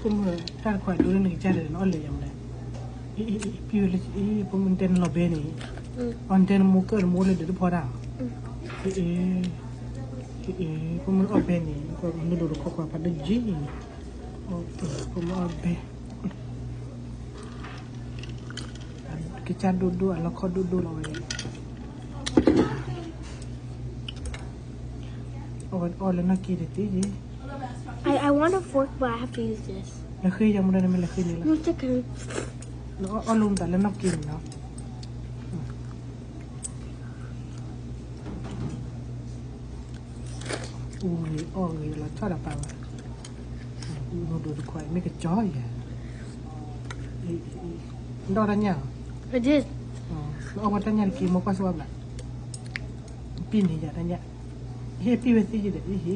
ဖိမုၣ် တၢ်တခွါဒိလၢနကစၢ်ဒီး နအီၣ်လဲၤယၤမလဲၣ်. အံၤ အံၤ အံၤ ပံၢ်ဝဲလၢ အံၤ ဖိမုၣ် နတဲနလီၤဘဲန့ၣ်, အီၤ နတဲနမိၢ်ကၢၢ် နမိၢ်လၢဒုးတဖီတၢ်, အံၤ အံၤ အံၤ ဖိမုၣ်အီၣ်ဘဲန့ၣ် နဒိၣ်တခီခွါဖးဒိၣ်ယံၤန့ၣ်, ဖိမုၣ်အီၣ်ဘဲ ကစၢ်ဒိၣ်ဒိၣ် အလီခီဒိၣ်ဒိၣ်လီၤဝဲ, အီၣ်လၢနီၢ်ကံတသ့ယဲ. I, I want a fork, but I have to use this. လဲၤဃ့ယၤမူဒါန့ၣ် မ့ၢ်လဲၤဃ့န့ၣ်လီၤ. အီၣ်လၢမတၤလၢနီၢ်ကံန့ၣ်လီၤ. အူဂ့ၤအီၣ်ဂ့ၤလီၤဆီဒၣ်ပာ်ဘၣ်, နဒိၣ်တခွါအံၤမ့ၢ်ကစီၤယၤ, ဒီးတၢ်ညၣ်, အီၣ်ဝဲတၢ်ညၣ်တက့ၢ် မိၢ်ကွၢ်စၢၤဘၣ်, ပံၢ်န့ၣ်ယၤတၢ်ညၣ်, ဟ့ၣ်ပံၢ်ဝဲသ့ယဲဒီး အံၤဟ့ၣ်